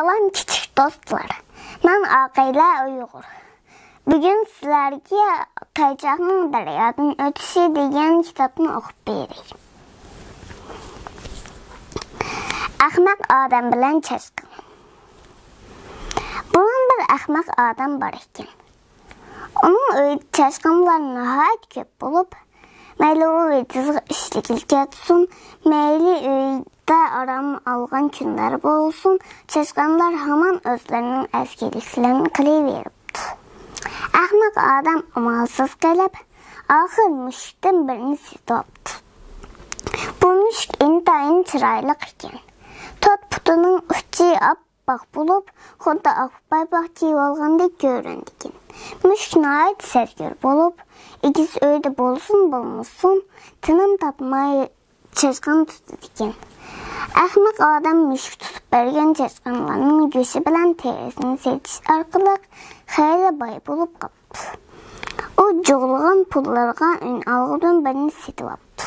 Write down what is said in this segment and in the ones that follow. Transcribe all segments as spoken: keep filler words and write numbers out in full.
سالام كىچىك دوستلار. مەن ئاقىلە ئۇيغۇر. بۈگۈن سىلەرگە تايچاقنىڭ دەريادىن ئۆتۈشى دېگەن كىتابنى ئوقۇپ بېرەي. ئەخمەق ئادەم بىلەن چاشقان. بۇرۇن بىر ئەخمەق ئادەم بار ئىكەن. ئۇنىڭ ئۆيىدە چاشقانلار ناھايىتى كۆپ بولۇپ، مەيلى ئۇ ئېتىزغا ئىشلىگىلى كەتسۇن، مەيلى ئۆيدە ئارام ئالغان كۈنلەر بولسۇن، چاشقانلار ھامان ئۆزلىرىنىڭ ئەسكىلىكلىرىنى قىلىۋېرىپتۇ. ئەخمەق ئادەم ئامالسىز قېلىپ، ئاخىر مۈشۈكتىن بىرنى سېتىۋاپتۇ. بۇ مۈشۈك ئىنتايىن چىرايلىق ئىكەن. تۆت پۇتىنىڭ ئۇچى ئاپئاق بولۇپ، خۇددى ئاق پايپاق كىيىۋالغاندەك كۆرۈنىدىكەن. مۈشۈك ناھايىتى سەزگۈر بولۇپ، ئېگىز ئۆيدە بولسۇن بولمىسۇن، تىنىم تاپماي چاشقان تۇتىدىكەن. ئەخمەق ئادەم مۈشۈك تۇتۇپ بەرگەن چاشقانلارنىڭ گۆشى بىلەن تېرىسىنى سېتىش ئارقىلىق خېلى باي بولۇپ قاپتۇ. ئۇ جۇغلىغان پۇللىرىغا ئۈن ئالغۇدىن بىرنى سېتىۋاپتۇ.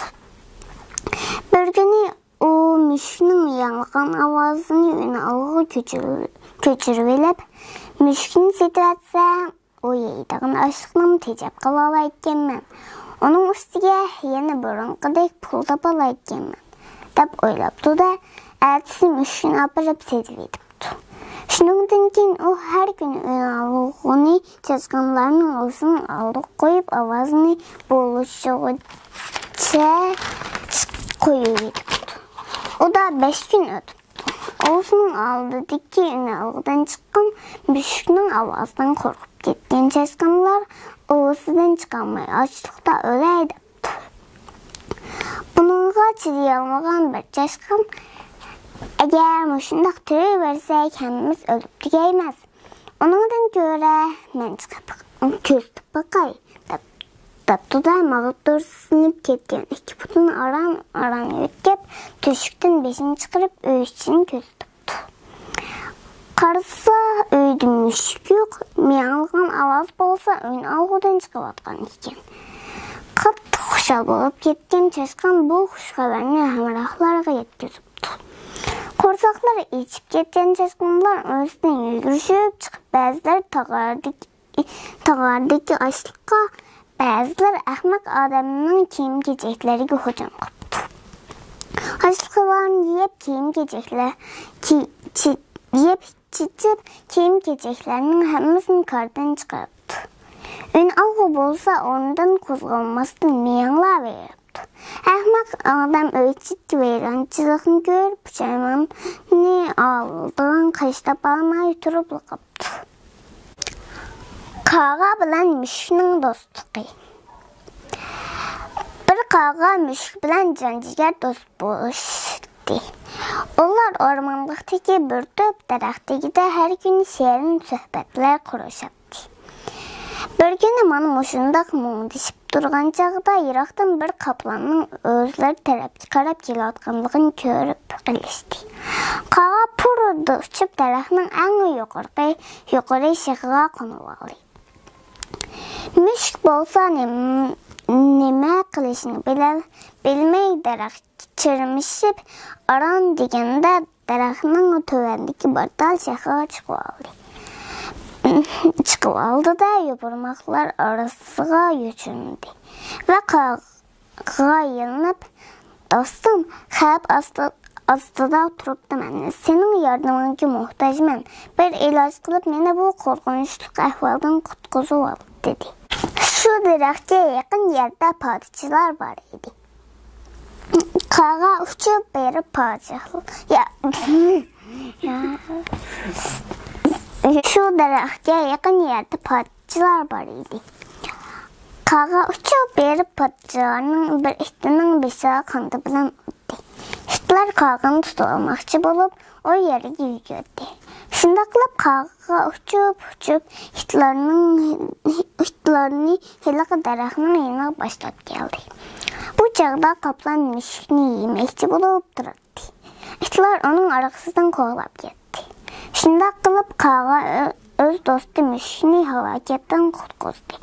بىر كۈنى ئۇ مۈشۈكنىڭ مىياڭلىغان ئاۋازىنى ئۈن ئالغۇغا كۆچۈرۈ-، كۆچۈرۈۋېلىپ، مۈشۈكنى سېتىۋەتسەم، ئۇ يەيدىغان ئاشلىقنىمۇ تېجەپ قالالايدىكەنمەن. ئۇنىڭ ئۈستىگە يەنە بۇرۇنقىدەك پۇل تاپالايدىكەنمەن، دەپ ئويلاپتۇ-دە، ئەتىسى مۈشۈكنى ئاپىرىپ سېتىۋېتىپتۇ. شۇنىڭدىن كېيىن ئۇ ھەر كۈنى ئۈن ئالغۇنى چاشقانلارنىڭ ئۇۋىسىنىڭ ئالدىغا قويۇپ، ئاۋازىنى بولۇشىغىچە قويۇۋېتىپتۇ. ئۇدا بەش كۈن ئۆتۈپتۇ. ئۇۋىسىنىڭ ئالدىدىكى ئۈن ئالغۇدىن چىققان مۈشۈكنىڭ ئاۋازىدىن قورقۇپ كەتكەن چاشقانلار ئۇۋىسىدىن چىقالماي ئاچلىقتا ئۆلەي دەپتۇ. بۇنىڭغا چىدىيالمىغان بىر چاشقان، ئەگەر مۇشۇنداق تۇرۇۋەرسەك، ھەممىمىز ئۆلۈپ تۈگەيمىز. ئۇنىڭدىن كۆرە مەن چىقىپ كۆزىتىپ باقاي، دەپ، دەپتۇ-دە، ماغدۇرسىزلىنىپ كەتكەن ئىككى پۇتىنى ئاران-ئاران يۆتكەپ، تۆشۈكتىن بېشىنى چىقىرىپ، ئۆي ئىچىنى كۆزىتىپتۇ. قارىسا، ئۆيدە مۈشۈك يوق، مىياڭلىغان ئاۋاز بولسا ئۈن ئالغۇدىن چىقىۋاتقان ئىكەن. قاتتىق خۇشال بولۇپ كەتكەن چاشقان بۇ خۇش خەۋەرنى ھەمراھلارغا يەتكۈزۈپتۇ. قورساقلىرى ئېچىپ كەتكەن چاشقانلار ئۆزىدىن يۈگۈرۈشۈپ چىقىپ، بەزىلەر تاغاردىكى، تاغاردىكى ئاشلىققا، بەزىلەر ئەخمەق ئادەمنىڭ كىيىم-كېچەكلىرىگە ھۇجۇم قىپتۇ. ئاشلىقلارنى يەپ، كىيىم-كېچەكلەر، كى-، چى-، يەپ، چېچىپ، كىيىم-كېچەكلەرنىڭ ھەممىسىنى كاردىن چىقىرىپتۇ. ئۈن ئالغۇ بولسا ئورنىدىن قوزغالماستىن مىياڭلاۋېرىپتۇ. ئەخمەق ئادەم ئۆي ئىچىدىكى ۋەيرانچىلىقنى كۆرۈپ، پۇشايماننى ئالىدىغان قاچا تاپالماي تۇرۇپلا قاپتۇ. قاغا بىلەن مۈشۈكنىڭ دوستلۇقى. بىر قاغا مۈشۈك بىلەن جان-جىگەر دوست بولۇشتى. ئۇلار ئورمانلىقتىكى بىر تۈپ دەرەخ تېگىدە ھەر كۈنى شېرىن سۆھبەتلەر قۇرۇشاتتى. بىر كۈنى مانا مۇشۇنداق مۇڭدىشىپ تۇرغان چاغدا يىراقتىن بىر قاپلاننىڭ ئۆزلىرى تەرەپكە قاراپ كېلىۋاتقانلىقىنى كۆرۈپ قېلىشتى. قاغا پۇررىدە ئۇچۇپ دەرەخنىڭ ئەڭ يۇقىرىقى، يۇقىرى شېخىغا قونۇۋالدى. مۈشۈك بولسا نېم-، نېمە قىلىشنى بىلەل-، بىلمەي دەرەخكە چىرمىشىپ ئاران دېگەندە دەرەخنىڭ تۆۋەندىكى بىر تال شېخىغا چىقىۋالدى. چىقىۋالدى-دە، يوپۇرماقلار ئارىسىغا يوشۇرۇندى ۋە قاغىغا يېلىنىپ، «دوستۇم، خەۋپ ئاستى-، ئاستىدا تۇرۇپتىمەن. سېنىڭ ياردىمىڭگە موھتاجمەن. بىر ئىلاج قىلىپ، مېنى بۇ قورقۇنچلۇق ئەھۋالدىن قۇتقۇزۇۋال» دېدى. شۇ دەرەخكە يېقىن يەردە پادىچىلار بار ئىدى. قاغا ئۇچۇپ بېرىپ پادىچىلار، يا، يا. شۇ دەرەخكە يېقىن يەردە پادىچىلار بار ئىدى. قاغا ئۇچۇپ بېرىپ پادىچىلارنىڭ بىر ئىتىنىڭ بېشىغا قانىتى بىلەن ئۇردى. ئىتلار قاغىنى تۇتۇۋالماقچى بولۇپ، ئۇ يەرگە يۈگۈردى. شۇنداق قىلىپ قاغا ئۇچۇپ، ئۇچۇپ، ئىتلارنىڭ، ئىتلارنى ھېلىقى دەرەخنىڭ يېنىغا باشلاپ كەلدى. بۇ چاغدا قاپلان مۈشۈكنى يېمەكچى بولۇپ تۇراتتى. ئىتلار ئۇنىڭ ئارقىسىدىن قوغلاپ كەتتى. شۇنداق قىلىپ قاغا ئۆ-، ئۆز دوستى مۈشۈكنى ھالاكەتتىن قۇتقۇزدى.